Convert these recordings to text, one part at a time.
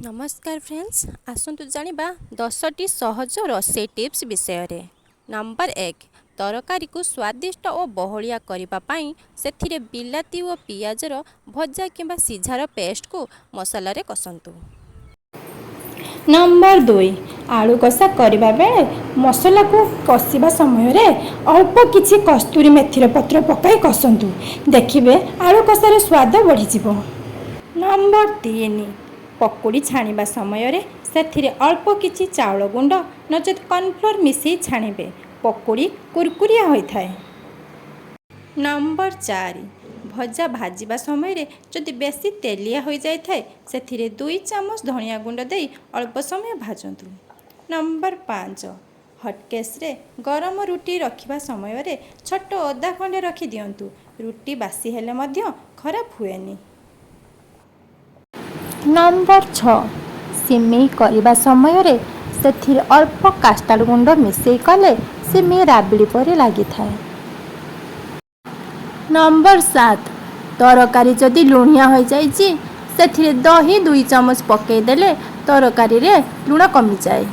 ନମସ୍କାର ଫ୍ରେଣ୍ଡସ୍, ଆସନ୍ତୁ ଜାଣିବା 10ଟି ସହଜ ରୋଷେଇ ଟିପ୍ସ ବିଷୟରେ। ନମ୍ବର 1, ତରକାରୀକୁ ସ୍ୱାଦିଷ୍ଟ ଓ ବହଳିଆ କରିବା ପାଇଁ ସେଥିରେ ବିଲାତି ଓ ପିଆଜର ଭଜା କିମ୍ବା ସିଝାର ପେଷ୍ଟକୁ ମସଲାରେ କଷନ୍ତୁ। ନମ୍ବର 2, ଆଳୁ କଷା କରିବା ବେଳେ ମସଲାକୁ କଷିବା ସମୟରେ ଅଳ୍ପ କିଛି କସ୍ତୁରୀ ମେଥିର ପତ୍ର ପକାଇ କଷନ୍ତୁ। ଦେଖିବେ, ଆଳୁ କଷାର ସ୍ୱାଦ ବଢ଼ିଯିବ। ନମ୍ବର 3, ପକୁଡ଼ି ଛାଣିବା ସମୟରେ ସେଥିରେ ଅଳ୍ପ କିଛି ଚାଉଳ ଗୁଣ୍ଡ ନଚେତ୍ କର୍ଣ୍ଣଫ୍ଲୋର୍ ମିଶାଇ ଛାଣିବେ। ପକୁଡ଼ି କୁରକୁରିଆ ହୋଇଥାଏ। ନମ୍ବର 4, ଭଜା ଭାଜିବା ସମୟରେ ଯଦି ବେଶୀ ତେଲିଆ ହୋଇଯାଇଥାଏ, ସେଥିରେ 2 ଚାମଚ ଧନିଆ ଗୁଣ୍ଡ ଦେଇ ଅଳ୍ପ ସମୟ ଭାଜନ୍ତୁ। ନମ୍ବର 5, ହଟକେସ୍ରେ ଗରମ ରୁଟି ରଖିବା ସମୟରେ ଛୋଟ ଅଦା ଖଣ୍ଡେ ରଖିଦିଅନ୍ତୁ। ରୁଟି ବାସି ହେଲେ ମଧ୍ୟ ଖରାପ ହୁଏନି। ନମ୍ବର 6, ସିମେଇ କରିବା ସମୟରେ ସେଥିରେ ଅଳ୍ପ କାଷ୍ଟାର୍ଡ଼ ଗୁଣ୍ଡ ମିଶାଇ କଲେ ସିମେଇ ରାବିଡ଼ି ପରି ଲାଗିଥାଏ। ନମ୍ବର 7, ତରକାରୀ ଯଦି ଲୁଣିଆ ହୋଇଯାଇଛି, ସେଥିରେ ଦହି 2 ଚାମଚ ପକାଇଦେଲେ ତରକାରୀରେ ଲୁଣ କମିଯାଏ।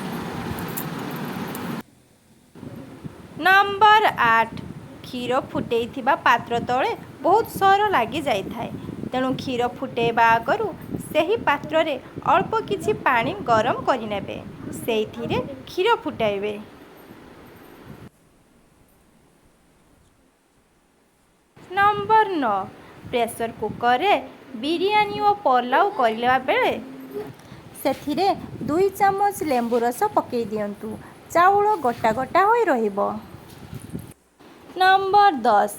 ନମ୍ବର 8, କ୍ଷୀର ଫୁଟେଇଥିବା ପାତ୍ର ତଳେ ବହୁତ ସର ଲାଗିଯାଇଥାଏ। ତେଣୁ କ୍ଷୀର ଫୁଟେଇବା ଆଗରୁ ସେହି ପାତ୍ରରେ ଅଳ୍ପ କିଛି ପାଣି ଗରମ କରିନେବେ। ସେଇଥିରେ କ୍ଷୀର ଫୁଟାଇବେ। ନମ୍ବର 9, ପ୍ରେସର କୁକରରେ ବିରିୟାନୀ ଓ ପଲାଉ କରିବା ବେଳେ ସେଥିରେ 2 ଚାମଚ ଲେମ୍ବୁ ରସ ପକାଇ ଦିଅନ୍ତୁ। ଚାଉଳ ଗୋଟା ଗୋଟା ହୋଇ ରହିବ। ନମ୍ବର 10,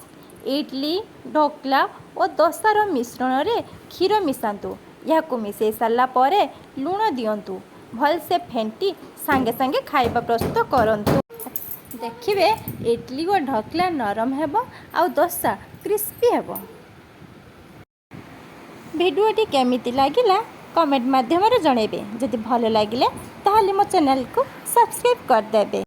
ଇଡ଼ଲି, ଢୋକଲା ଓ ଦୋସାର ମିଶ୍ରଣରେ କ୍ଷୀର ମିଶାନ୍ତୁ। ଏହାକୁ ମିଶାଇ ସାରିଲା ପରେ ଲୁଣ ଦିଅନ୍ତୁ। ଭଲସେ ଫେଣ୍ଟି ସାଙ୍ଗେ ସାଙ୍ଗେ ଖାଇବା ପ୍ରସ୍ତୁତ କରନ୍ତୁ। ଦେଖିବେ, ଇଡ଼ଲି ଓ ଢୋକଲା ନରମ ହେବ ଆଉ ଦୋସା କ୍ରିସ୍ପି ହେବ। ଭିଡ଼ିଓଟି କେମିତି ଲାଗିଲା, କମେଣ୍ଟ ମାଧ୍ୟମରେ ଜଣାଇବେ। ଯଦି ଭଲ ଲାଗିଲେ, ତାହେଲେ ମୋ ଚ୍ୟାନେଲକୁ ସବସ୍କ୍ରାଇବ୍ କରିଦେବେ।